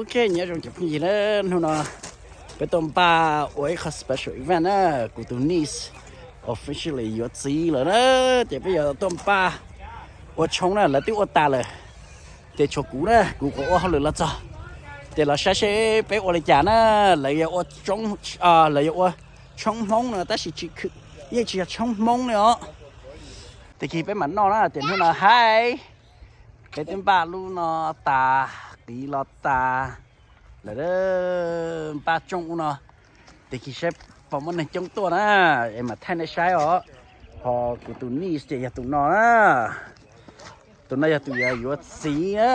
Ok, nyob zoo cov phooj ywg na, hnub no peb tuaj npaj ua ib qho special event na, kuv tus niece officially yuav txiv lawm na, ces peb yuav tuaj npaj ua tshoob na, lawv twb ua tas lawm, ces tshuav kuv na, kuv kuv ua hauj lwm los txog, ces los saib seb peb ua li cas na, lawv yuav ua, lawv yuav ua tshoob Hmoob no tab sis yeej tsis yog tshoob Hmoob li os. Tag kis peb mam noj na, ces hnub no hais peb twb npaj lub no tas, qiv los tas lawm, npaj tsooj ub no, tag kis saib puas muaj neeg coob tuaj na, es mam thaij nej saib os. Ho kuv tus niece ces yog tus no na, tus no yog tus yuav txiv na.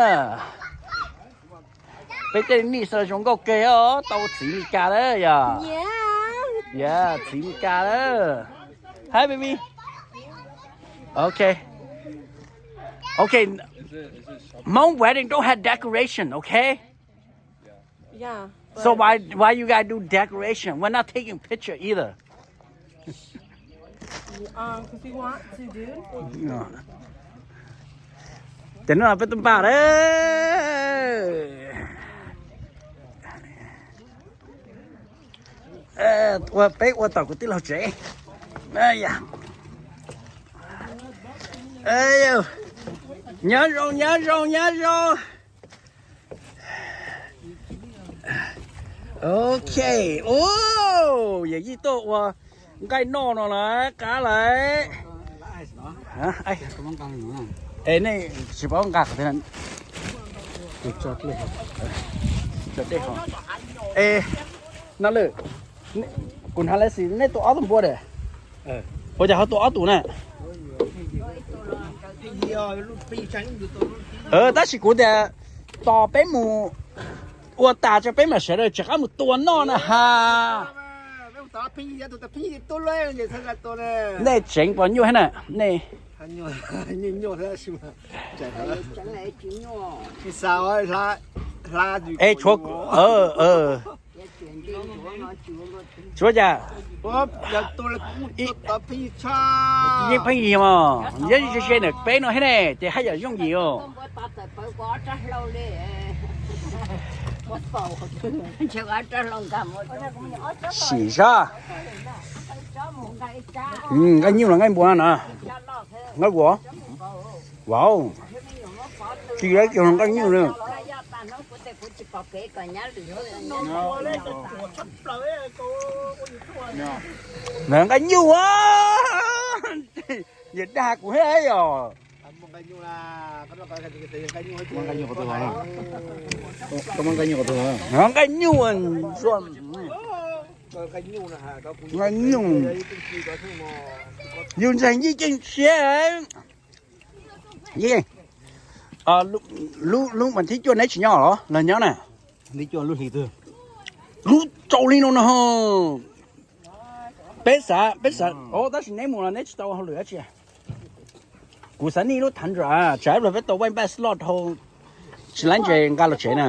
Peb tej niece zoo nkauj kawg os, tau txiv Meskas lawm yog. Yeah, txiv Meskas lawm. Hi baby. Okay. Okay. Hmong wedding don't have decoration, okay? Yeah. So why why you guys do decoration? We're not taking picture either. Um, 'cause we want to, dude. Ces hnub no peb tuaj npaj lawm. Ua peb ua tom kuv tij laug tsev. Nyob zoo, nyob zoo, nyob zoo. Ok, yawm yij tuaj ua nqaij noj no na, qab lawm. Es nej tsis paub nqa qhov twg? Es no lawm, kuv hnav lawv xis nej tua ob tug npua diam. Ua cas ho tua ob tug na? Tab sis kuv tias tos peb mus ua tas tso peb mam sawv daws rov qab mus tua noj na ha. Nej tseev pos nyuaj thiab na nej. Es tshuav, tshuav cas? Yeej pheej yig mos, yog ze ze ntawm peb no thiab ne ces haj yam yooj yim os. Sim sab. Nqaij nyuj los nqaij npua no na? Nqaij npua. Wow. Tsis yog nqaij nyuj na. Nqaij nyuj a. Yawm dag kuv thiab yom. Nqaij nyuj, nqaij nyuj. Yus ntseeg yij ceeb tshiab. Lub, lub mas thib cuaj neb tsis nyob los los nyob na? Lub tsaus li no no. Peb xav, peb xav, tab sis neb mus los neb tsis tau hauj lwm dab tsi. Kuv xav nij lub thav nram, tsam ib pliag peb tau waj npaj slot dhau, tsis laib ntses nqa los tsev na.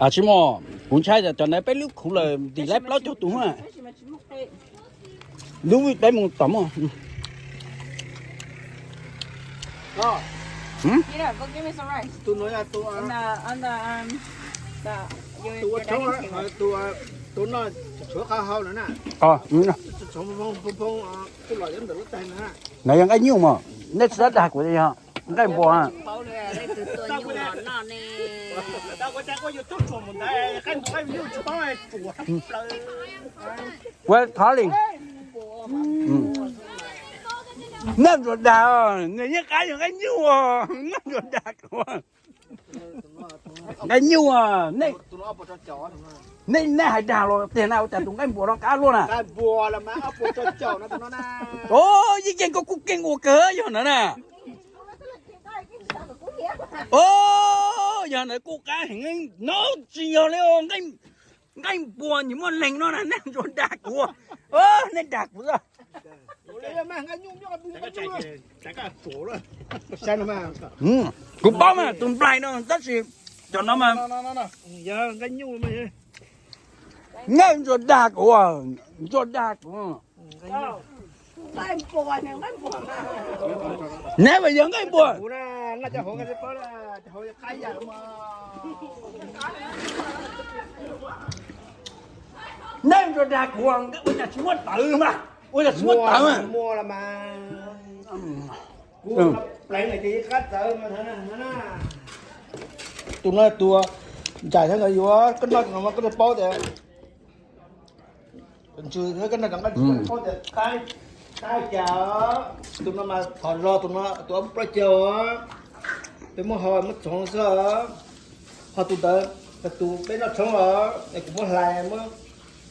Tsis muaj, kuv ntshai cov ntawd peb lub khuv lawm ntim laib plaub caug tus na. Lub peb mus tom muaj. No yog nqaij nyuj mas, nej tsis txhob dag kuv, yog nqaij npua. Ua thov li. Noj ntsuas dag, nws yeej qab yog nqaij nyuj, noj ntsuas dag kuv. Nqaij nyuj, nej, nej hais dag los tiag na, ua cas tus nqaij npua no qab luaj na? Yeej yeej koj kuj keej ua kawg yog ntawd na. Yog ntawd kuj qab heev no, tsis yog li nqaij npua nws muaj leeg no na, nej ntsuas dag kuv, nej dag kuv. Kuv paub mas tus nplaig no tab sis cov no mas nqaij ntsuas dag kuv, ntsuas dag kuv. Neb mas yog nqaij npua. Neb ua dag kuv ua cas tsis muab tawv mas, ua cas tsis muab tawv mas. Tus no tus ntsais thiab nkawd yuav koj noj tus no mas koj paub tias ntsws thiab koj noj cov nqaij paub tias tab cas. Tus no mas thom zog tus no tus ob peb plaub caug os. Peb muab hau muab txhoov xwb os. Ho tus ntawd tus peb noj tshoob os, es kuv muab hlais muab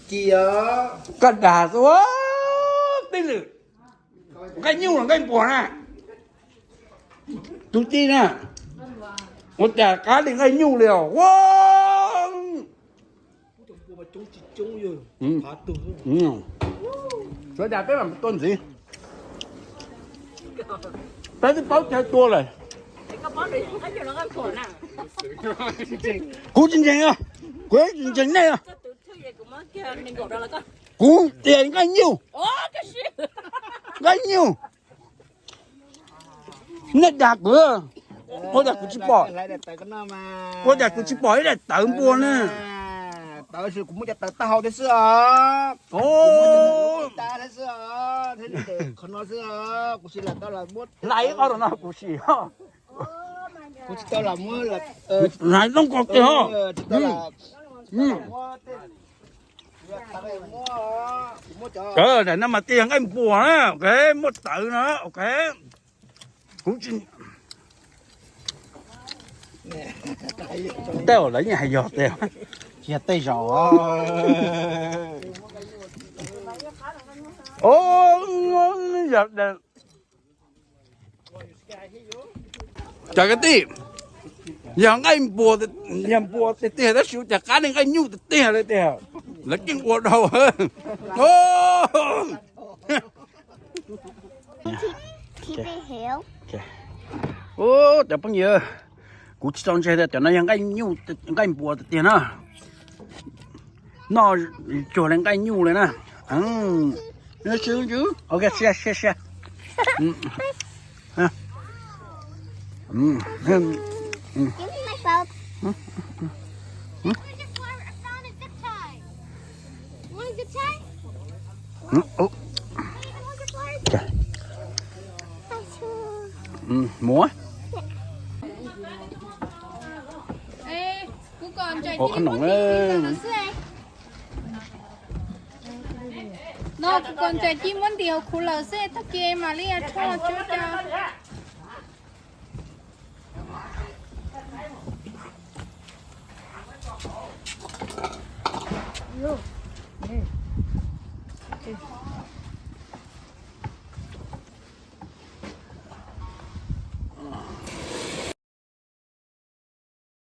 ci os. Koj dag xwb tib lwm. Nqaij nyuj los nqaij npuas na? Tus ci na, ua cas qab li nqaij nyuj li os. Suav cas peb mam tua ntxiv. Peb twb paub chaw tua lawm. Kuv tsis ntseeg, kuv tsis ntseeg nej. Kuv tias nqaij nyuj, nqaij nyuj. Nej dag kuv, ua cas kuv tsis pom, ua cas kuv tsis pom ib daim tawv npua ne? Tawv kuv muab cov tawv taub hau thiab xwb os. Hlais ib qho rau no kuv sim. Kuv tsis tau lam muab, hlais zoo kawg kiag os. Daim no mas tias yog nqaij npuas na, ok, muab tawv no, ok. Kuv tsis, tej lawv yeej hais yog tej, tsis yog tej zaum. Cov kwv tij, yog nqaij npuas, yog npuas tiag tiag tab sis ua cas qab li nqaij nyuj tiag tiag li tiag. Lawv keej ua dhau. Cov phooj ywg, kuv tsis tau ntseeg tias cov no yog nqaij nyuj, nqaij npuas tiag tiag na. Noj cuag li nqaij nyuj li na. Ok, sia sia sia. Mus. Ua qhob noom. No kuv kom ntsaim ci muab ntim hauv khuv lawm xwb tag kis mam li tshoj tsuab ca.